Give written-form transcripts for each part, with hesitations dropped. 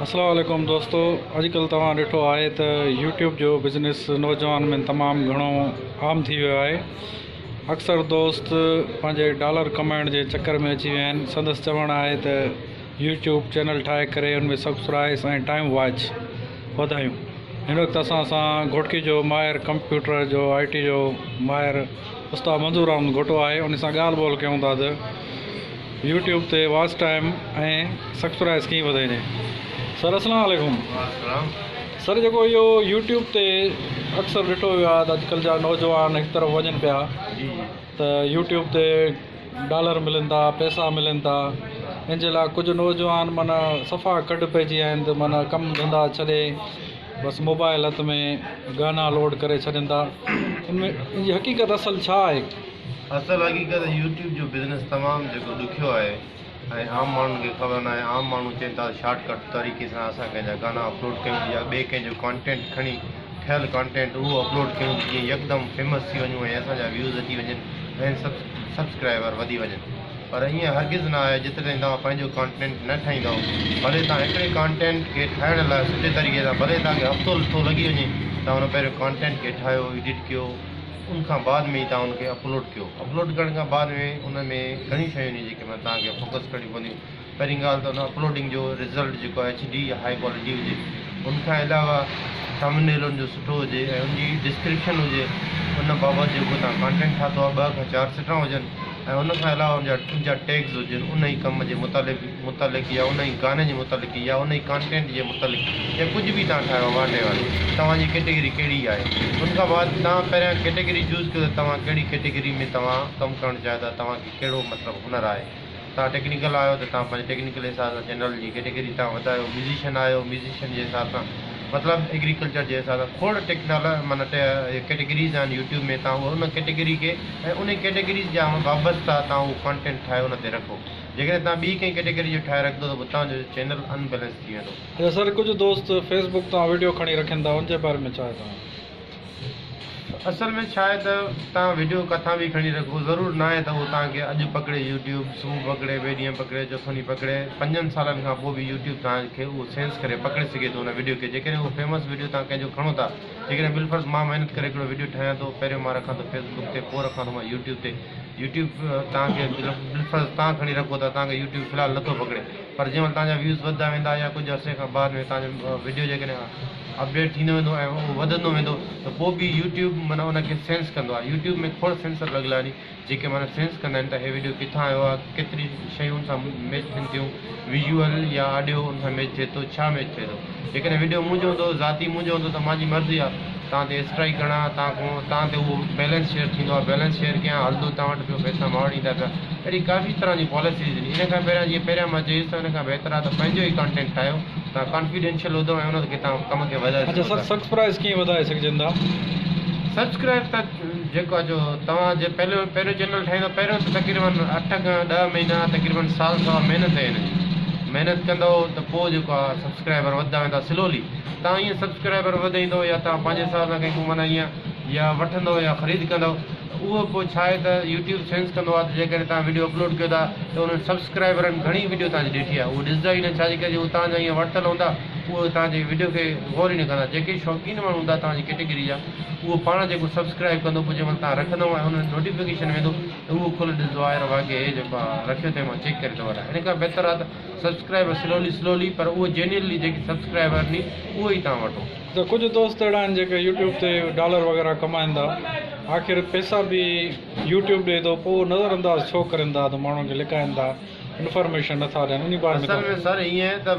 اسلام عليڪم دوستو اڄڪلهه توهان ڏٺو آهي ته يوٽيوب جو بزنس نوجوان ۾ تمام گهڻو عام ٿي ويو آهي اڪثر دوست پنهنجي ڊالر ڪمائڻ جي چڪر ۾ اچي ويا آهن سندس چوڻ آهي ته يوٽيوب چينل ٺاهي ڪري ان ۾ سبسڪرائس ۽ ٽائيم واچ وڌايون هن وقت اسان سان گهوٽڪي جو ماهر ڪمپيوٽر جو آئي ٽي جو ماهر استاد منظور احمد گهوٽو آهي ان سان ڳالهه ٻولهه ڪيون ٿا ته يوٽيوب تي واچ ٽائيم ۽ سبسڪرائيز ڪيئن وڌائجي سر اسلام عليڪم وعليڪم سر جيڪو اهو يوٽيوب تي اڪثر ڏٺو ويو آهي ته اڄڪلهه جا نوجوان هڪ طرف وڃن پيا جي جي ته يوٽيوب تي ڊالر ملن ٿا پئسا ملن ٿا ان جي لاء ڪجهه نوجوان معنيٰ صفا ڪڍ پئجي ويا آهن ته معنيٰ ڪم ڌنڌا ڇڏي بس موبائل هٿ ۾ گانا لوڊ ڪري ڇڏين ٿا ان ۾ ان جي حقيقت اصل ڇا آهي؟ اصل حقيقت يوٽيوب جو بزنس تمام جيڪو ڏکيو آهي ۽ عام ماڻهن کي خبر ناهي عام ماڻهو چين ٿا شارٽ ڪٽ طريقي سان اسان ڪنهن جا گانا اپلوڊ ڪيون يا ٻئي ڪنهن جو ڪانٽينٽ کڻي ٺهيل ڪانٽينٽ اهو اپلوڊ ڪيون ته جيئن يڪدم فيمس ٿي وڃون ۽ اسان جا ويوز اچي وڃن ۽ سبسڪرائبر وڌي وڃن پر ائين هرگز نه آهي جيتري تائين توهان پنهنجو ڪانٽينٽ نه ٺاهيندؤ ڀلي توهان هڪڙي ڪانٽينٽ کي ٺاهڻ لاء سٺي طريقي سان ڀلي توهان کي هفتو ٿو لڳي وڃي توهان ان پهريون ڪانٽينٽ کي ٺاهيو ايڊٽ ڪيو ان کان بعد ۾ ئي توهان ان کي اپلوڊ ڪيو. اپلوڊ ڪرڻ کان بعد ۾ ان ۾ گهڻيون شيون آهن جيڪي معنيٰ توهان کي فوڪس ڪرڻيون پونديون. پهرين ڳالهه ته ان اپلوڊنگ جو رزلٽ جيڪو آهي ايڇ ڊي يا هائي ڪوالٽي هجي. ان کان علاوه ٿمب نيل ان جو سٺو هجي ۽ ان جي ڊسڪرپشن هجي ان بابت جيڪو توهان ڪانٽينٽ ٺاهتو آهي ٻه کان چار سٽرا هجن ۽ ان کان علاوه ان جا ان جا ٽيگز هجن ان ئي ڪم جي متعلق متعلق يا ان ئي گاني جي متعلق يا ان ئي ڪانٽينٽ جي متعلق يا ڪجهه به توهان ٺاهيو واٽ ايور توهان جي ڪيٽيگري ڪهڙي آهي ان کان بعد توهان پهريان ڪيٽيگري چوز ڪيو ته توهان ڪهڙي ڪيٽيگري ۾ توهان ڪم ڪرڻ چاهيو ٿا توهان کي ڪهڙو مطلب هنر آهي توهان ٽيڪنيڪل آهيو ته توهان پنهنجي ٽيڪنيڪل حساب سان چينل جي ڪيٽيگري توهان وڌايو ميوزيشن آهيو ميوزيشن جي حساب سان مطلب ايگريڪلچر جي حساب سان کوڙ ٽيڪنالا معنيٰ ڪيٽيگريز آهن يوٽيوب ۾ توهان ان ڪيٽيگري کي ۽ ان ڪيٽيگريز جا وابسته توهان اهو ڪانٽينٽ ٺاهي ان تي رکو جيڪڏهن توهان ٻي ڪنهن ڪيٽيگري جو ٺاهي رکندو ته پوء توهان جو چينل ان بيلنس ٿي ويندو. اچا سر ڪجهه دوست فيس بڪ تان وڊيو کڻي رکن ٿا ان جي باري ۾ ڇا آهي توهان. اصل ۾ ڇا آهي ته توهان وڊيو ڪٿان به کڻي رکو ضرور ناهي ته اهو توهان کي اڄ پڪڙي يوٽيوب صبح پڪڙي ٻئي ڏينهن پڪڙي چوٿون ڏينهن پڪڙي پنجن سالن کان پوء به يوٽيوب توهان کي اهو سينس ڪري پڪڙي سگهي ٿو ان وڊيو کي جيڪڏهن اهو فيمس وڊيو توهان ڪنهن جو کڻو ٿا جيڪڏهن بالفرض مان محنت ڪري هڪڙو وڊيو ٺاهيان ٿو پهريون مان رکان ٿو فيس بڪ تي پوء رکان ٿو مان يوٽيوب تي يوٽيوب توهان کي بالفرض توهان کڻي رکو ٿا توهان کي يوٽيوب في الحال نٿو پڪڙي پر جنهن مهل توهان جا ويوز وڌندا ويندا يا ڪجهه عرصي کان بعد ۾ توهان جو وڊيو جيڪڏهن اپڊيٽ ٿيندو ويندو ۽ اهو وڌندو ويندو ته پوء به يوٽيوب معنيٰ ان کي سينس ڪندو آهي يوٽيوب ۾ کوڙ سينسر لڳل آهن جيڪي معنيٰ سينس ڪندا آهن ته هي وڊيو ڪٿان آيو آهي ڪيتري شيون ان سان ميچ ٿين ٿيون ويزوئل يا آڊيو ان سان ميچ ٿئي ٿو ڇا ميچ ٿئي ٿو جيڪڏهن وڊيو منهنجو هوندو ذاتي منهنجو هوندو ته مانجي مرضي آهي توهان تي اسٽرائيڪ هڻان توهان کان توهان تي اهو بيلنس شيئر ٿيندو آهي بيلنس شيئر ڪيان هلندو توهان وٽ پيو پئسا مان وٽ ايندا پيا اهڙي ڪافي طرح جون پاليسيز آهن ان کان پهريان جيئن پهريان مان چيس ته ان کان بهتر آهي ته پنهنجو ئي ڪانٽينٽ ٺاهيو توهان ڪانفيڊينشل هوندو ۽ ان کي توهان ڪم کي وڌائي اچا سگهو سر ٿا. سبسڪرائيز ڪيئن وڌائي سگهجن ٿا. سبسڪرائيب ته جيڪو آهي جو توهان جي پهريون پهريون چينل ٺاهيندو پهريون ته تقريبن اٺ کان ڏهه مهينا تقريبن سال سوا محنت آهي هن جي محنت ڪندو ته پوء جيڪو آهي سبسڪرائبر وڌندا ويندا سلولي توهان ائين سبسڪرائبر وڌائيندو يا توهان پنهنجي حساب سان ڪنهن کان معنيٰ ائين يا وٺندو يا خريد ڪندو ته اهو پوء ڇا آهي ته يوٽيوب سينس ڪندو آهي ته جيڪڏهن توهان وڊيو اپلوڊ ڪيو ٿا ته انهن سبسڪرائبرن گهڻي وڊيو توهان جي ڏٺي آهي اهو ڏسندا ئي نه ڇا جي ڪري جو توهان جا ائين ورتل هوندا اهو توهان جي وڊيو کي غور ئي نه ڪندا جيڪي شوقين ماڻهو هوندا توهان جي ڪيٽيگري جا اهو پاڻ جيڪو سبسڪرائب ڪندو پوء جنهن مهل توهان رکندو ۽ ان ۾ نوٽيفڪيشن ويندو ته اهو کولي ڏسندو آهي يار واقعي هي جيڪو آهي رکيو اٿئي مان چيڪ ڪري ٿو وٺان ان کان بهتر آهي ته سبسڪرائبر سلولي سلولي پر اهو جينيئنلي جيڪي سبسڪرائبر ني اهو ئي توهان وٺو. ته ڪجهه دوست اهڙا آهن جيڪي يوٽيوب تي ڊالر وغيره ڪمائن ٿا آخر پئسا به يوٽيوب ڏئي ٿو پوء نظر انداز ڇو ڪرين ٿا ته ماڻهن کي لڪائن ٿا انفارميشن نٿا ڏين انهي باري ۾ اصل ۾ سر ائين ته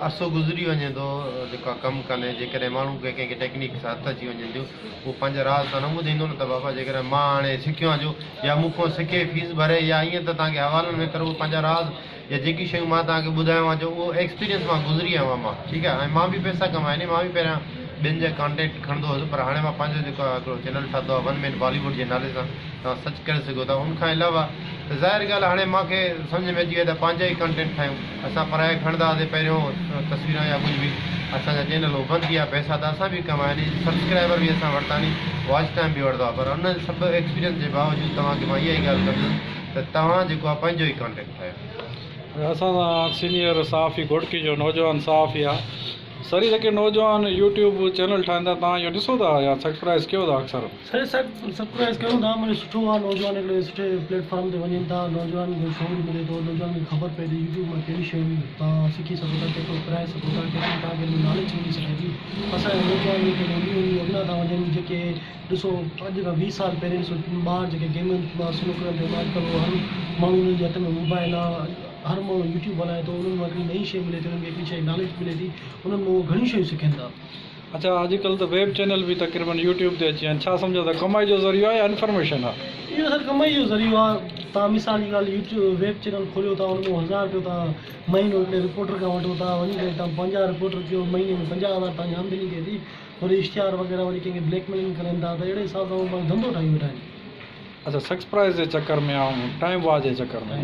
عرصو گذري وڃي ٿو جيڪا ڪم ڪندي جيڪڏهن ماڻهو کي ڪنهن کي ٽيڪنيڪس هٿ اچي وڃن ٿيون اهو پنهنجا راز ته نه ٻڌائيندو نه ته بابا جيڪڏهن مان هاڻي سکيو آهيان جو يا مون کان سکي فيس ڀري يا ائين ته توهان کي حوالن ۾ ته رڳو پنهنجا راز يا جيڪي شيون مان توهان کي ٻڌايو آهيان جو اهو ايڪسپيرينس مان گذري آيو آهيان مان ٺيڪ آهي ۽ مان به پئسا ڪمايا آهن مان به پهريان ٻين جا ڪانٽيڪٽ کڻندو هوس پر هاڻي مان پنهنجو جيڪو آهي هڪڙو چينل ٺاتو آهي ون مين بالي ووڊ جي نالي سان توهان سرچ ڪري سگهو ٿا ان کان علاوه ته ظاهر ڳالهه هاڻي مان کي سمجهه ۾ اچي ويو ته پنهنجا ئي ڪانٽينٽ ٺاهيون اسان پرايا کڻندا هئاسين پهريون تصويران يا ڪجهه به اسان جا چينل هو بند ٿي ويا پئسا ته اسان به ڪمايا ني سبسڪرائبر به اسان ورتا ني واچ ٽائيم به ورتو آهي پر ان سڀ ايڪسپيرينس جي باوجود توهان کي مان اها ئي ڳالهه ڪندس ته توهان جيڪو آهي پنهنجو ئي ڪانٽينٽ ٺاهيو. اسان سان سينيئر صحافي گهوٽڪي جو نوجوان صحافي آ سر هي جيڪي نوجوان يوٽيوب چينل ٺاهين ٿا توهان اهو ڏسو ٿا يا سبسڪرائز ڪيو ٿا اڪثر. سر سبسڪرائز ڪيون ٿا معني سٺو آ نوجوان هڪڙي سٺي پليٽ فارم تي وڃن ٿا نوجوان کي شعور ملي ٿو نوجوان کي خبر پئي ٿي يوٽيوب مان ڪهڙي شيون توهان سکي سگهو ٿا ڪيترو پرائي سگهو ٿا ڪيتري توهان کي ناليج ملي سگهي ٿي اسان جا نوجوان جيڪي آهن اڳيان ٿا وڃن جيڪي ڏسو اڄ کان 20 سال پهرين ڏسو ٻار جيڪي گيمن مان سنوڪرن تي اڄ ڪلهه هر ماڻهو انهن جي هٿ ۾ موبائل آ هر ماڻهو يوٽيوب هلائي ٿو انهن مان هڪڙي نئين شيء ملي ٿي انهن کي هڪڙي شيء ناليج ملي ٿي انهن مان اهي گهڻيون شيون سکن ٿا. اڇا اڄ ڪلهه ته ويب چينل به تقريبن يوٽيوب تي اچي ويا آهن ڇا سمجهو ٿا ڪمائي جو ذريعو آهي يا انفارميشن آهي؟ اهو سر ڪمائي جو ذريعو آ توهان مثال جي ڳالهه يوٽيوب ويب چينل کوليو ٿا ان مان هزار رپيو توهان مهينو هڪڙي رپورٽر کان وٺو ٿا وڃي ڪري توهان 50 رپورٽر ڪيو مهيني ۾ 50,000 توهان جي آمدني ٿئي ٿي وري اشتهار وغيره وري ڪنهن کي بليڪ ميلنگ ڪرن ٿا ته اهڙي حساب سان هو پنهنجو ڌنڌو ٺاهي ويٺا آهن. اڇا سبسڪرائز جي چڪر ۾ ۽ ٽائيم واء جي چڪر ۾.